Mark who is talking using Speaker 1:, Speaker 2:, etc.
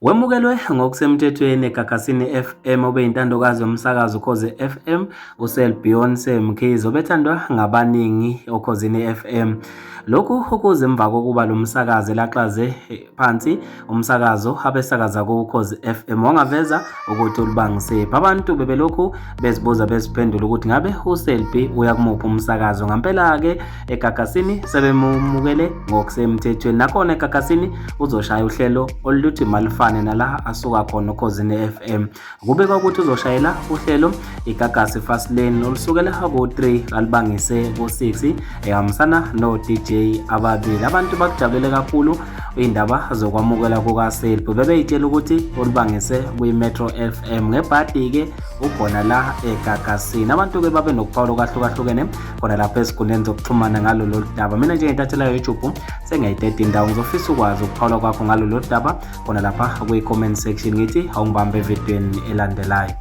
Speaker 1: Wemukelwe ngokusemthethweni eGagasini FM obeyintandokazi yomsakazo Ukhozi FM uSelbeyonce Mkhize obethandwa ngabaningi oKhozini FM. Lokhu kuze emva kokuba lo msakazi elaxaze phansi umsakazo abesakaza kuKhozi FM wangaveza ukuthi ulibangisephi. Abantu bebelokhu bezibuza beziphendula ukuthi ngabe uSelby uya kumuphi umsakazo. Ngampela-ke eGagasini sebemumukele ngokusemthethweni. Nakhona eGagasini uzoshaya uhlelo oluthi malufane nala asuka khona oKhozini FM. Kubikwa ukuthi uzoshayela uhlelo iGagasi Fast Lane olusukela ku-3 alibangise ku-6 ehambisana no-DJ ababili. Abantu bakujabulele kakhulu iy'ndaba zokwamukela kukaSelby. Bebeyitshela ukuthi ulibangise kwi-Metro FM. Ngebhadi-ke ukhona la eGagasini. Abantu-ke babe nokuphawula okwahlukahlukene khona lapha ezinkundleni zokuxhumana ngalolu daba. Mina njengentathela ye-YouTube sengiyayideda indawo, ngizofisa ukwazi ukuphawula kwakho ngalolu daba khona lapha kwi-comment section. Ngithi awungibambe evidweni elandelayo.